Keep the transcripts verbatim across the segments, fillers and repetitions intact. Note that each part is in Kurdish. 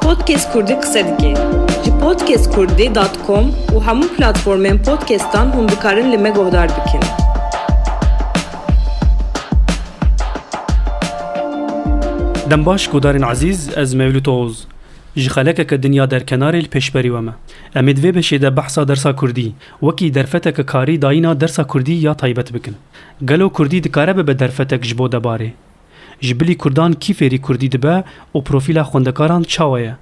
Podcast Kurdî qise dike. Ji podcast kurdî dot com û hemû platformên podcastan hûn dikarin li me guhdar bikin. Dem baş, guhdarên ezîz, ez Mevlût Oğuz. Ji xelekeke dinya derkenarê li pêşberî we me. Em ê di vê beşê de behsa dersa kurdî, wekî derfeteke karî dayîna dersa kurdî ya taybet bikin. Gelo kurdî dikare bibe derfetek ji bo debarê? Ji bilî kurdan kî fêrî kurdî dibe û profîla xwendekaran çawa ye?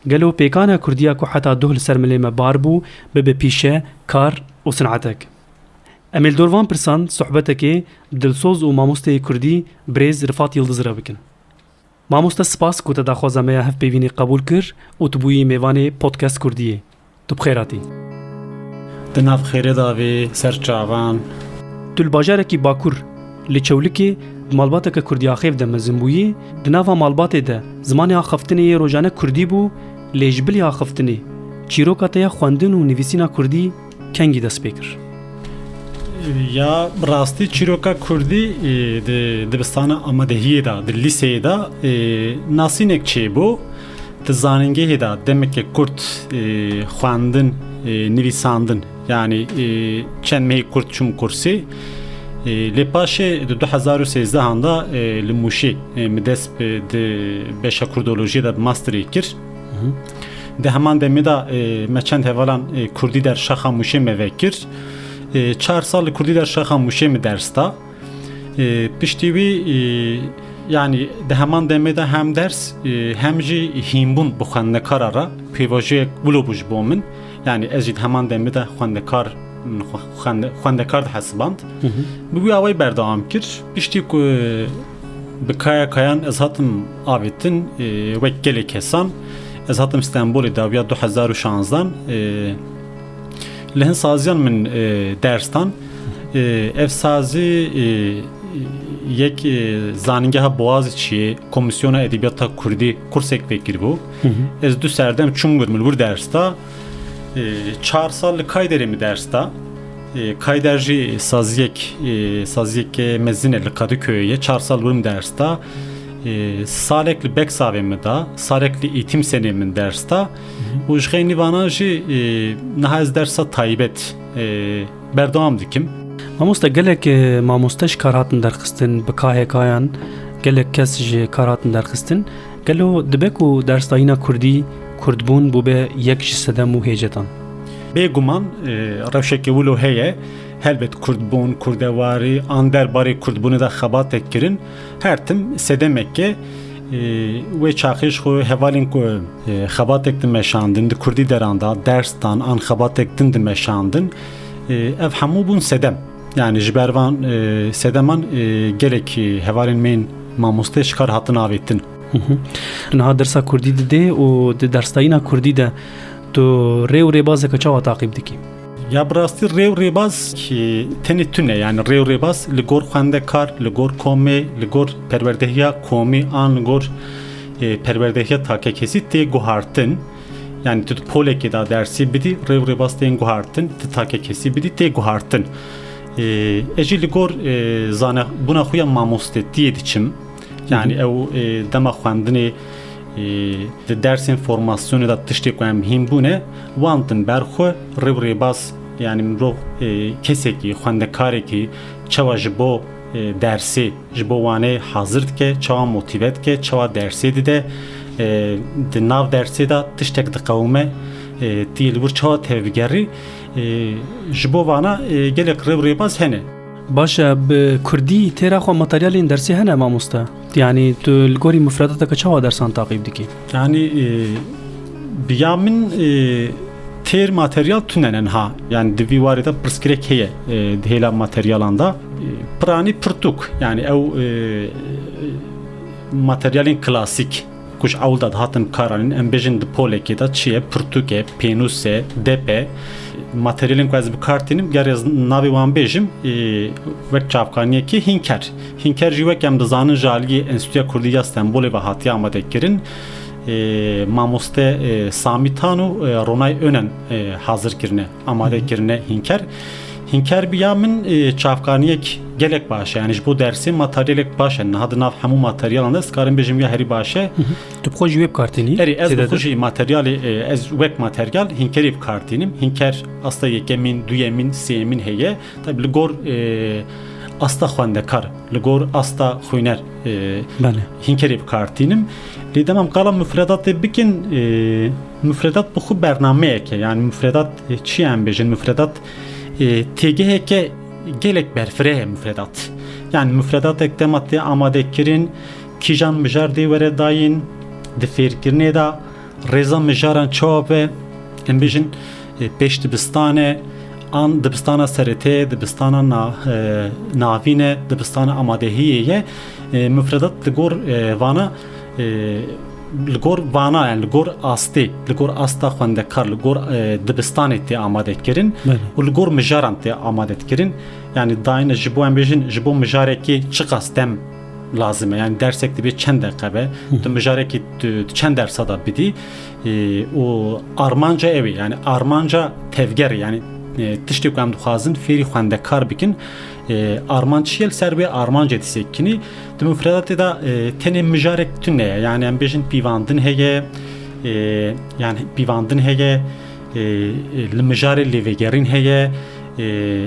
Gelo pêkan e kurdiya ku heta doh li ser milê me bar bû, bibe pîşe, kar û sinetek? Em ê li dor van pirsan sohbetekê dilsoz û mamosteyê kurdî birêz Rifat Yildiz re bikin. Mamoste, spas ku te daxwaza me ya hevpeyvînê qebûl kir û tu bûyî mêvanê Podcast Kurdiyê. Tu bi xêr hatî. Di nav xêrê de avê ser çavan. Tu li bajarekî Bakur, li Çewlikê, di malbateke kurdîaxêv de mezin bûyî, di nava malbatê de zimanê axaftinê yê rojane kurdî bû, lê ji bilî axaftinê, çîroka te ya xwendin û nivîsîna kurdî kengî dest pê kir? Ya bi rastî çîroka kurdî, e, di dibistana amadehiyê de, di lîseyê de, e, nasînek çêbû. Di zanîngehê de demeke kurt, e, xwendin, e, nivîsandin, yanî, e, çend mehê kurt çûm kursê. E, lê paşê di du hezar û sêzdehan de, e, li Mûşê, e, min dest bi, di beşa kurdolojiyê de bi masterê kir. Di heman demê de, e, me çend hevalan, e, kurdî der şaxa Mûşê me vekir. E, çar sal li kurdî der şaxa Mûşê min ders da. E, piştî wî, e, yanî di heman demê de hem ders, e, hem jî hînbûn bi xwendekara re pêvajoyek wilo bû ji bo min. Yanî ez jî di heman demê de xwendekar, xwe-, xwende-, xwendekar dihesiband. Bi wî awayî berdewam kir. Piştî ku bi kaya kayan ez hatim avêtin, e, wek gelek kesan, ez hatim Stenbolê dawiya du hezar û şanzdan, e, li hin saziyan min, e, ders dan. E, ev sazî, e, yek, e, zanîngeha Boğaziçi'yê, Komîsyona Edebiyata Kurdî kursek vekiribû. Ez du serdem çûm wir, min wir ders da. E, çar sal li Kayderê min ders da. E, Kayder jî saziyek, e, saziyeke mezin e, li Kadıköy'ê ye. Çar sal wir min ders da. E, salek li Beksavê min da, salek li Eğitim Senê min ders da. Û ji xeynî vana jî, e, niha ez dersa taybet, e, berdewam dikim. Mamoste, gelek, e, mamoste ji kar hatin derxistin, bi K H K'yan gelek kes ji kar hatin derxistin. Gelo dibe ku dersdayîna kurdî, kurdbûn bûbe yek ji sedem û hêcetan? Bêguman, e, rewşeke wilo heye. Helbet kurdbûn, kurdewarî an derbarê kurdbûnê de xebatek kirin, her tim sedemek e. E, wê çaxê ji xwe hevalên ku, e, xebatek dimeşandin, di kurdî deran de ders dan an xebatek din dimeşandin, e, ev hemû bûn sedem. Yanî ji ber van, e, sedeman, e, gelek, e, hevalên me yên mamoste ji kar hatin avêtin. Niha dersa kurdî didê û di dersdayîna kurdî de tu rê û rêbazeke çawa taqîb dikî? Ya bi rastî rê û rêbaz ki tenê tune, yanî rê û rêbaz li gor xwendekar, li gor komê, li gor perwerdehiya komî an li gor, e, perwerdehiya takekesî tê guhartin. Yanî tu di polekê de dersî bidî, rê û rêbaz tên guhartin, tu takekesî bidî, tê guhartin. E, ez jî li gor, e, zanebûna xwe ya mamostetiyê diçim. Yanî ew, e, dema xwendinê, e, di dersên formasyonê de tiştê ku em hîn bûne, wan din ber xwe, rê û rêbaz, yanî mirov, e, kesekî, xwendekarekî çawa ji bo, e, dersê, ji bo wanê hazir dike, çawa motîve dike, çawa dersê dide, e, di nav dersê de tiştek diqewime, e, tu yê li wir çawa tevbigerî, e, ji bo vana, e, gelek rê û rêbaz hene. Baş e, bi kurdî têra xwe materyalên dersê hene mamoste? Yanî tu li gorî mufredateke çawa dersan taqîb dikî? Yanî, e, bi ya min, e, têr materyal tune ne niha. Yanî di vî warê de pirsgirêk heye, e, di hêla materyalan de. E, piranî pirtûk, yanî ew, e, materyalên klasîk ku ji ewil de dihatin karanîn, em bêjin di polekê de çi ye, pirtûk e, pênûs e, dep e. Materyalên ku ez bi kar tînim, ger ez navê wan bêjim, e, wek çavkaniyekê hînker. Hînker jî wek em dizanin ji aliyê Enstitûya Kurdî ya Stenbolê ve hatiye amade kirin. E, mamoste, e, Samî Tan û, e, Ronay Önen, e, hazir kirine, amade kirine hînker. Hînker bi ya min, e, çavkaniyek gelek baş e. Yani ji bo dersê materyalek baş e. Niha di nav hemû materyalan de ez karim bêjim ya herî baş e. Tu bi xwe jî wê bi kar tînî? Erê, ez bi xwe jî materyalê, e, ez wek materyal hînkerê bi kar tînim. Hînker asta yekemîn, duyemîn, sêyemîn heye. Tabi li gor, e, asta xwendekar, li gor asta xwîner, e, Belê. hînkerê bi kar tînim. Lê dema em qala mufredatê bikin, e, mufredat bi xwe bernameyek e. Yani mufredat, e, çi em bêjin? Mufredat, e, têgeheke gelek berfireh e mufredat. Yani mufredatek dema tê amadekirin, kîjan mijar dê were dayîn, di fêrkirinê de rêza mijaran çawa be, em bêjin, e, pêş dibistan e, an dibistana serete, dibistana na-, e, navîn e, dibistana amadehiyê ye. E, mufredat li gor, e, vana, e, li gor vana, yani li gor astê, li gor asta xwendekar, li gor, e, dibistanê tê amade kirin Belê. û li gor mijaran tê amade kirin. Yani dayine ji bo em bêjin, ji bo mijarekê çiqas dem lazim e. Yani dersek dibe çend deqe be, tu mijarekî tu, tu çend dersa da bidî, e, û armanca ew e. Yani armanca tevger e. Yani, e, tiştê ku em dixwazin fêrî xwendekar bikin, e, armanc çi ye, li ser wê armancê disekinî. Di mufredatê de, e, tenê mijarek tune ye. Yani em bêjin pîvandin heye, e, yani pîvandin heye, e, e, li mijarê lêvegerîn heye, e,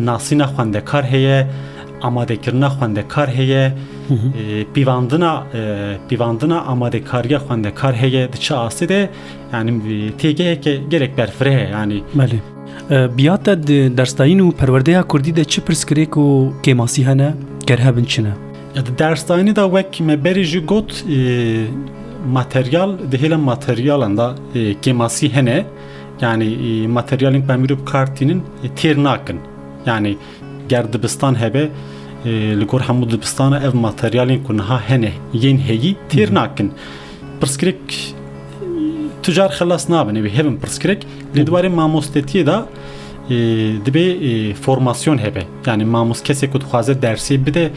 nasîna xwendekar heye, amadekirina xwendekar heye, e, pîvandina, e, pîvandina amadekariya xwendekar heye, di çi astê de, yani, e, têgeheke gelek berfireh e, yani. Belê. E, biya te di dersdayîn û perwerdeya kurdî de çi pirsgirêk û kêmasî hene? Ger hebin çi ne? Ya di dersdayînê de wek me berî jî got, e, materyal, di hêla materyalan de, e, kêmasî hene. Yani, e, materyalên ku em îro bi kar tînin, e, têr nakin. Yani ger dibistan hebe, e, li gor hemû dibistana ev materyalên ku niha hene, yên heyî têr nakin. Pirsgirêk, e, tu car xelas nabin, ew ê hebin pirsgirêk. Lê di warê mamostetiyê de, e, dibê, e, formasyon hebe. Yani mamos-, kesê ku dixwaze dersê bide,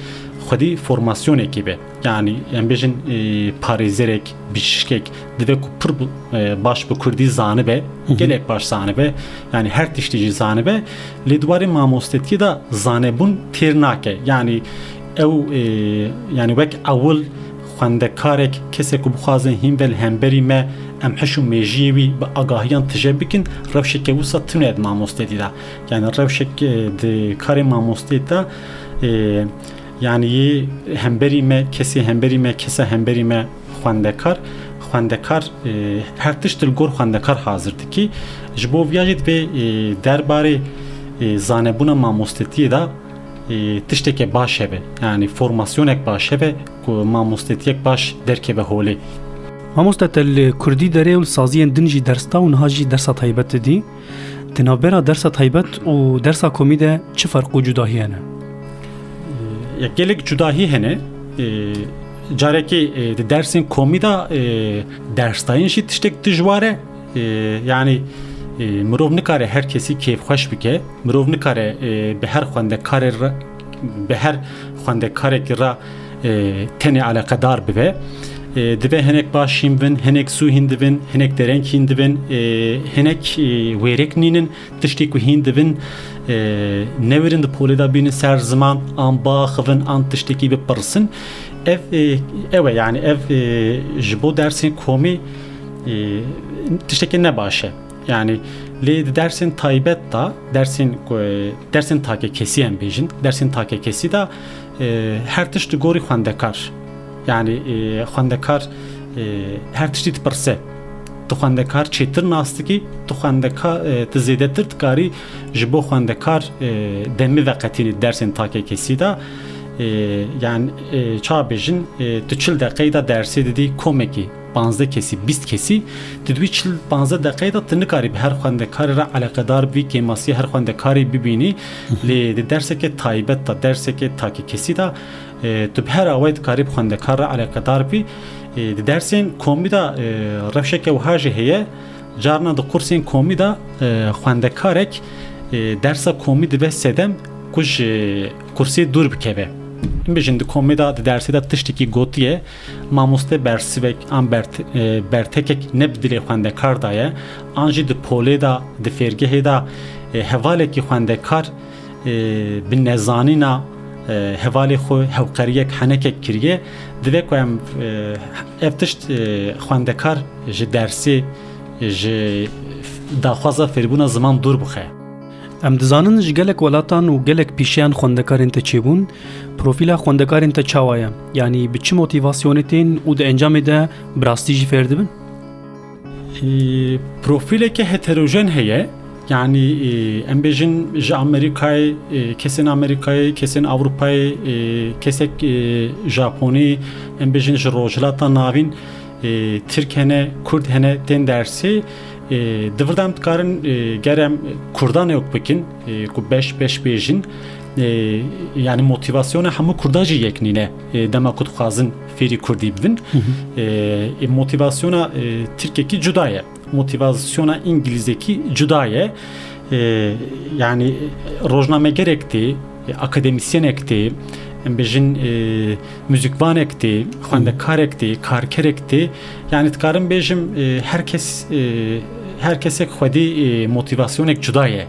xwedî formasyonekê be. Yani em bêjin, e, parêzerek, bijîşkek dibe ku pir bi-, e, baş bi kurdî zanibe, gelek baş zanibe. Yani her tiştî jî zanibe. Lê di warê mamostetiyê de zanebûn têr nake. Yani ew, e, yani wek ewil xwendekarek, kesek ku bixwaze hîn ve li hemberî me, em hiş û mêjiyê wî bi agahiyan tije bikin, rewşeke wisa tune di mamostetî de. Yani rewşek, e, di karê mamosteyê de, e, yani yê hemberî me, kesê hemberî me, kesa hemberî me xwendekar, xwendekar, e, her tişt li gor xwendekar hazir dikî. Ji bo viya jî divê, e, derbarê, e, zanebûna mamostetiyê de, e, tişteke baş hebe. Yani formasyonek baş hebe ku mamostetiyek baş derkeve holê. Mamoste, te li kurdî derê û li saziyên din jî ders da û niha jî dersa taybet didî. Di navbera dersa taybet û dersa komî de çi ferq û cudahî hene? Ya gelek cudahî hene. E, carekê, e, di dersên komî de, e, dersdayîn jî tiştek dijwar e. E, yani, e, mirov nikare her kesî kêfxweş bike. Mirov nikare, e, bi her xwendekarê re, bi her xwendekarekî re, e, tenê eleqedar bibe. E, dibe hinek baş hîn bin, hinek zû hîn dibin, hinek dereng hîn dibin, e, hinek, e, wêrek nînin, tiştê ku hîn dibin, e, newêrin di polê de bînin ser ziman, an biaxivin, an tiştekî bipirsin. Ev, e, ew e, yani ev, e, ji bo dersên komî, e, tiştekî ne baş e. Yani lê di dersên taybet de, dersên ku, dersên takekesî em bêjin, dersên takekesî de, e, her tişt digorî xwendekar. Yani, e, xwendekar, e, her tiştî dipirse. Tu xwendekar çêtir nas dikî, tu xwendekar, e, tu zêdetir dikarî ji bo xwendekar, e, demê veqetînî dersên takekesî de. E, yani, e, ça bêjin, e, tu çil deqeyî de dersê didî komekî, panzdeh kesî, bîst kesî, tu di wî çil panzdeh deqeyê de tu nikarî bi her xwendekarê re eleqedar bî, kêmasiyê her xwendekarê bibînî. Lê di derseke taybet de, derseke takekesî de, e, tu bi her awayî dikarî bi xwendekar re eleqedar bî. E, di dersên komî de, e, rewşeke wiha jî heye. Carna di kursên komî de, e, xwendekarek, e, dersa komî dibe sedem ku ji kursê dûr bikeve. Bêjin di komê de, di dersê de tiştekî gotiye, mamoste bersivek an bert-, e, bertekek ne bi dilê xwendekar daye, an jî di polê de, di fêrgehê de, E, hevalekî xwendekar, e, bi nezanîna, e, hevalê xwe hewqeriyek henekek kiriye, divê ku em, e, ev tişt, e, xwendekar ji dersê, ji daxwaza fêrbûna ziman dûr bixe. Em dizanin ji gelek welatan û gelek pîşeyan xwendekarên te çêbûn. Profîla xwendekarên te çawa ye? Yanî bi çi motîvasyonê tên û di encamê de bi rastî jî fêr dibin? E, profîleke heterojen heye. Yanî, e, em bêjin ji Amerîkayê, e, kesên Amerîkayê, kesên Ewropayê, e, kesek, e, Japonî, em bêjin ji Rojhilata Navîn, e, Tirk hene, Kurd hene, tên dersê. E, di vir de em dikarin, e, ger em Kurdan ewk bikin, e, ku beş beş bêjin, e, yanî motîvasyona hemû Kurda jî yek nîne, e, dema ku dixwazin fêrî Kurdî bibin. Hı hı. E, e, motîvasyona, e, Tirkekî cuda ye. Motîvasyona Îngilîzekî cuda ye. E, yanî rojnamegerek tê, e, akademîsyenek tê, em bêjin, e, muzîkvanek tê, xwendekarek tê, karkerek tê. Yanî dikarim bêjim, e, her kes, e, her kesek xwedî, e, motîvasyonek cuda ye.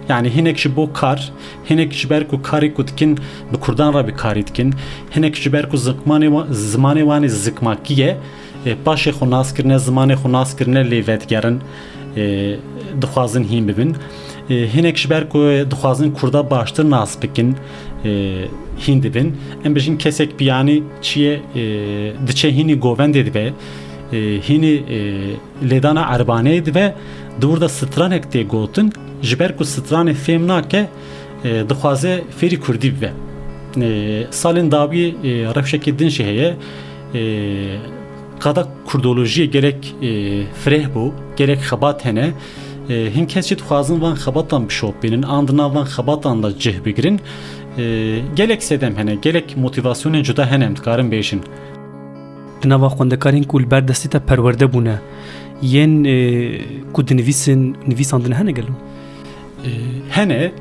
Yanî hinek ji bo kar, hinek ji ber ku karê ku dikin bi Kurdan re bi karî dikin, hinek ji ber ku zikmanê wa-, zimanê wan ê zikmakî ye, e, paşê xwe nas kirine, zimanê xwe nas kirine lê vedigerin, e, dixwazin hîn bibin. E, hinek ji ber ku dixwazin Kurda baştir nas bikin, e, hîn dibin. Em bijin kesek piyanî çiye, e, diçe hînî govendê dibe, e, hînî, e, lêdana erbaneyê dibe, di wir de stranek tê gotin, ji ber ku stranê fêm nake, e, dixwaze fêrî Kurdî bibe. E, salên dawî, e, rewşekî din jî heye. E, qada kurdolojiyê gelek, e, fireh bû, gelek xebat hene. E, hin kes jî dixwazin van xebatan bişopînin, an di nav van xebatan de cih bigirin. E, gelek sedem hene, gelek motîvasyonên cuda hene, em dikarin bêjin. Di nava xwendekarên ku li ber destê te perwerde bûne, yên, e, ku dinivîsin, nivîsandine hene gelo? E, hene,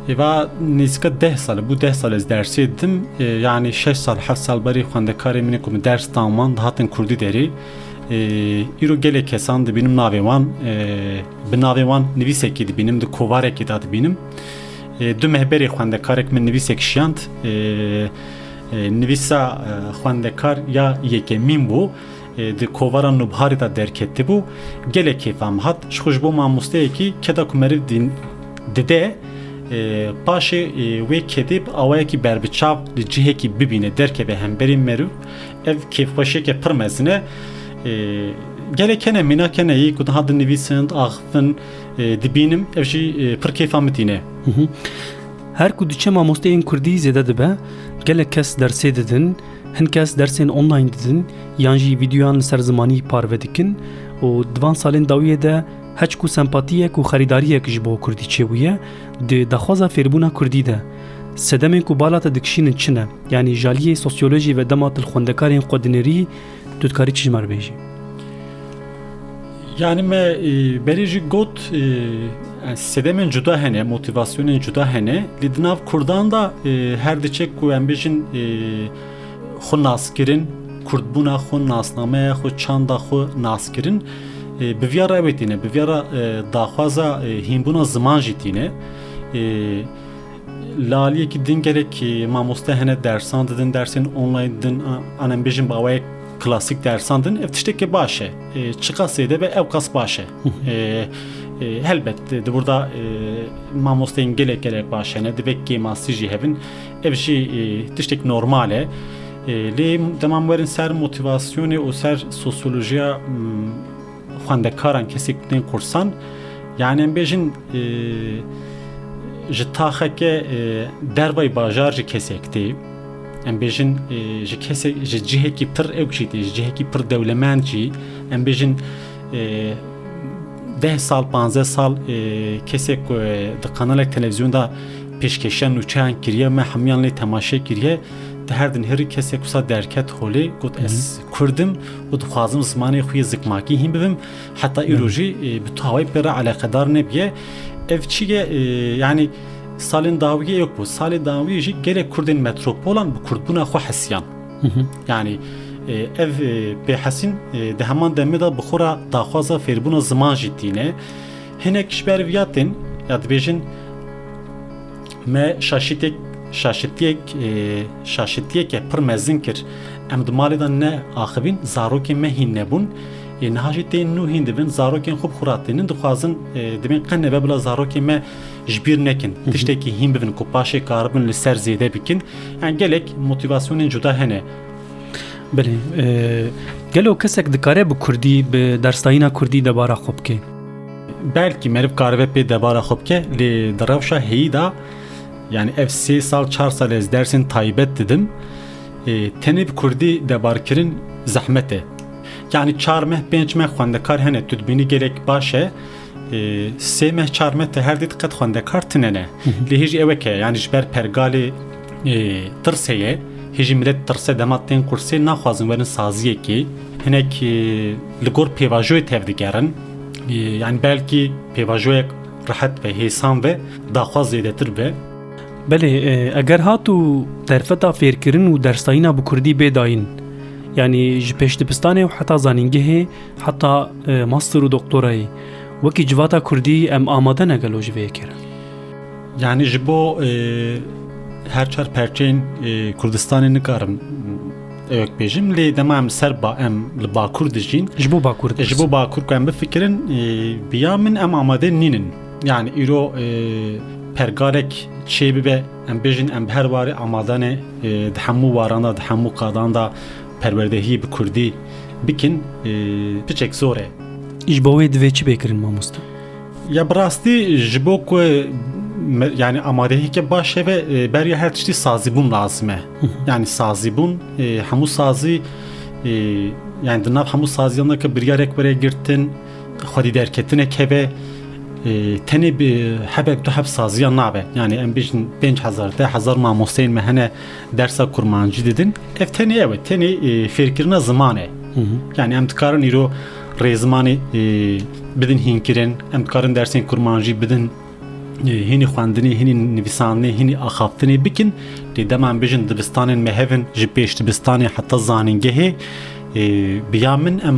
ê va nêzîka deh sal e, bû deh sal ez dersê didim, e, yanî şeş sal, heft sal berî xwendekarê min ê ku min ders dan wan dihatin Kurdî derê. E, îro gelek kesan dibînim navê wan, e, bi navê wan nivîsekî dibînim, di kovarekê de dibînim. E, du meh berê xwendekarek min nivîsek şiyand, e, e, nivîsa, e, xwendekar ya yekemîn bû, e, di kovara Nûbharê de derketibû. Gelek kêfa min hat. Ji xwe ji bo mamosteyekî keda ku meriv dîn-, dide, e, paşê, e, wê kedê bi awayekî berbiçav li cihekî bibîne, derkeve hemberî meriv. Ev kêfxweşiyeke pir mezin e. E, gelek hene, mînak hene yê ku diha dinivîsin, diaxifin, e, dibînim. Ev jî, e, pir kêfa min tîne. Hı hı. Her ku diçe mamosteyên kurdî zêde dibe, gelek kes dersê didin, hin kes dersên online didin, yan jî vîdeoyan li ser zimanî parve dikin û di van salên dawiyê de heçku sempatiyek û xerîdariyek ji bo kurdî çêbûye, di daxwaza fêrbûna kurdî de sedemên ku bala te dikişînin çi ne? Yanî ji aliyê sosyolojî ve dema tu li xwendekarên xwe dinêrî, tu dikarî çi ji me re bêjî? Yanî me, e, berê jî got, e, sedemên cuda hene, motîvasyonên cuda hene. Lê di nav kurdan de, e, her diçe ku em bêjin, e, xwe naskirin, kurdbûna xwe, nasnameya xwe, çanda xwe naskirin, e, bi viya re ew ê tîne, bi viya re, e, daxwaza, e, hînbûna ziman jî tîne. E, Li aliyekî din gelek, e, mamoste hene dersan didin, dersên online didin, a-, an em bêjin bi awayek klasîk dersan din. Ev tiştekê baş e. E, çiqas zêde be, ew qas baş e. Hı hı. E, e, helbet, e, di wir de, e, mamosteyên gelek gelek baş hene, divê kêmasî jî hebin. Ev jî, e, tiştek normal e. E, lê dema em werin ser motîvasyonê û ser sosyolojiya, m, xwendekaran, kesek tên kursan, yanî em bêjin, e, ji taxeke, e, dervayî bajar jî kesek tê. Em bêjin, e, ji kesek, ji cihekî pir ewk jî tê, ji cihekî pir dewlemend jî. Em bêjin, e, deh sal, panzdeh sal, e, kesek ku, e, di kanalek televîzyon de pêşkeşiya nûçeyan kiriye, me hemiyan lê temaşe kiriye. Di her din herî kesek wisa derket holê, got, Hı hı. "Ez Kurd im û dixwazim zimanê xwe yê zikmakî hîn bibim." Heta Hı hı. îro jî, e, bi tu awayî pê re eleqedar nebiye. Ev çi ye? E, yanî salên dawiyê yok bû. Salê dawiyê jî gelek Kurdên metropolan bi Kurdbûna xwe hesiyan. Hı hı. Yanî, e, ev, e, pêhesîn, e, di heman demê de bi xwe re daxwaza fêrbûna ziman jî tîne. Hinek ji ber viya tên, Ya dibêjin, me şaşîtek, şaşitiyek, e, şaşitiyeke pir mezin kir. Em di malê de neaxivîn, zarokên me hîn nebûn. E, niha jî tên nû hîn dibin, zarokên xwe bi xwe re tînin, dixwazin, e, dibên qe nebe bila zarokên me ji bîr nekin. Hı hı. Tiştekî hîn bibin ku paşê karibin li ser zêde bikin. Yani gelek motivasyonên cuda hene. Belê, e, gelo kesek dikare bi kurdî, bi dersdayîna kurdî debara xwe bike? Belkî meriv karibe pê debara xwe bike, lê di rewşa heyî de, yani ev sê sal, çar sal ez dersên taybet didim. E, tenê bi kurdî debarkirin zehmet e. Yani çar meh, pênc meh xwendekar hene, tu dibînî gelek baş e. E, sê meh, çar meh te her dît qet xwendekar tine ne. Hı hı. Lê hêjî ew e ke, yani ji ber pergalê, e, tirs heye, hêjî millet tirse dema tên kursê naxwazin werin saziyekê. Hinek, e, li gor pêvajoyê tevdigerin. E, yani belkî pêvajoyek rehet ve, hêsan ve, daxwaz zêdetir be. Belê, e, eger hat û derfeta fêrkirin û dersdayîna bi kurdî bê dayîn, yanî ji pêşdibistanê û heta zanîngehê, heta, e, master û doktorayê, wekî civata kurdî em amade ne gelo ji vê yekê re? Yanî ji bo, e, her çar perçeyên, e, Kurdistanê nikarim ewek bêjim, lê dema em li ser ba-, em li Bakur dijîn. Ji bo Bakur Ji bo Bakur ku em bifikirin, e, bi ya min em amade nînin. Yani îro, e, pergalek çê bibe, em bêjin em bi her warê amade ne, e, di hemû waran de, di hemû qadan de perwerdehiyê bi kurdî bikin, e, piçek zor e. Ji bo wê divê çi bê kirin, mamoste? Ya bi rastî ji bo ku me-, yani amadehiyeke baş hebe, e, beriya her tiştî sazîbûn lazim e. Hı hı. Yani sazîbûn, e, hemû sazî, e, yani di nav hemû saziyan de ke biryarek were girtin, xwedî derketinek hebe, e, tenê bi hebek du heb saziya nabe. Yani em bêjin pênc hezar, deh hezar mamosteyên me hene dersa kurmancî didin. Ev tenê ew e, tenê, e, fêrkirina ziman e. Hı hı. Yani em dikarin îro rêzimanê, e, bidin hînkirin, em dikarin dersên kurmancî bidin, e, hînî xwendinê, hînî nivîsandinê, hînî axaftinê bikin. Lê dema em bêjin dibistanên me hevin, ji pêş dibistanê heta zanîngehê, e, bi ya min em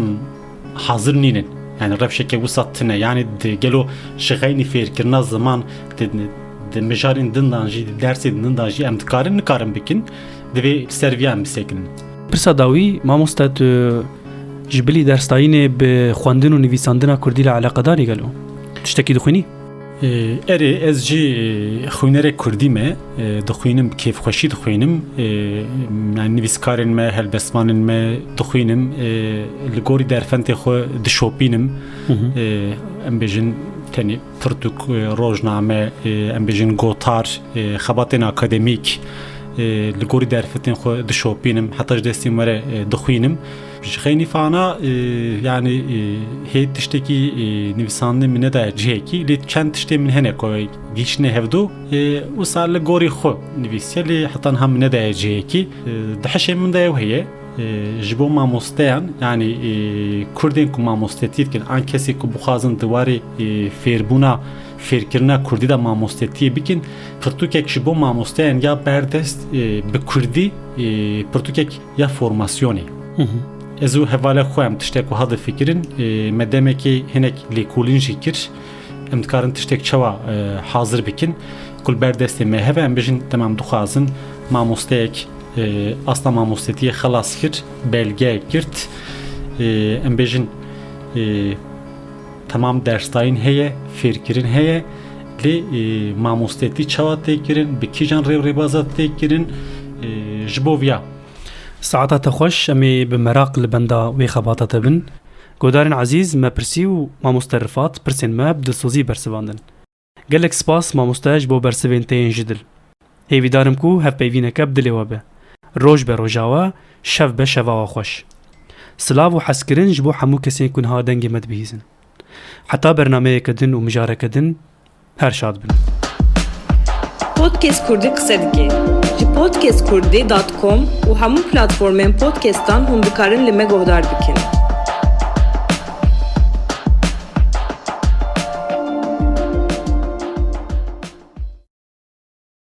hazir nînin. Yani rewşeke wisa tune. Yani di gelo ji xeynî fêrkirina ziman di, di mijarên din dan jî, di dersên din dan jî em dikarin, nikarin bikin. Divê li ser viya em bisekinin. Pirsa dawî, mamoste, tu ji bilî dersdayînê bi xwendin û nivîsandina kurdî re eleqedar î gelo? Tiştekî dixwînî? E, erê, ez jî, e, xwînerek kurdî me. E, dixwînim, bi kêfxweşî dixwînim. E, yani nivîskarên me, helbestvanên me dixwînim. E, li gorî derfentê xwe dişopînim. Hı hı. E, em bêjin tenê pirtûk, e, rojname, e, em bêjin gotar, e, xebatên akademîk, e, li gorî derfetên xwe dişopînim, heta ji destên me re, e, dixwînim. Ji xeynî fana, e, yani, e, hê tiştekî, e, nivîsandinê min nedaye cihekî, lê çend tiştê min hene ku gihîştine hevdu, e, wisa li gorî xwe nivîsiye, lê heta niha min nedaye cihekî. E, di hişê min de ew heye. E, ji bo mamosteyan, yani, e, kurdên ku mamostetî dikin, an kesê ku bixwazin di warê, e, fêrbûna, fêrkirina kurdî de mamostetiyê bikin, pirtûkek ji bo mamosteyan ya berdest, e, bi kurdî, e, pirtûkek ya formasyonê. Hı hı. Ez û hevalek xwe em tiştek wiha difikirin, e, me demekê hinek lêkolîn jî kir. Em dikarin tiştek çawa, e, hazir bikin? Ku li ber destê me hebe, em bêjin, temam, dixwazin mamosteyek, e, asta mamostetiyê xelas kir, belgeyek girt. E, em bêjin, e, temam dersdayîn heye, fêrkirin heye, lê, e, mamostetî çawa tê kirin, bi kîjan rêw rêbaza tê kirin, e, ji bo viya. Saeta te xweş, em ê bi meraq li benda wê xebata te bin. Guhdarên ezîz, me pirsî û mamoste Rifat pirsên me bi dilsozî bersivandin. Gelek spas mamoste ji bo bersivên te yên ji dil. Hêvîdar im ku hevpeyvîneke bi dilê we be. Roj be roja we, şev be şeva we xweş. Silav û hezkirin ji bo hemû kesên ku niha dengê me dibihîzin. Heta bernameyeke din û mijareke din, her şad bin. Podcast Kurdî qise dike. Ji podcast kurdî dot com û hemû platformên podcastan hûn dikarin li me guhdar bikin.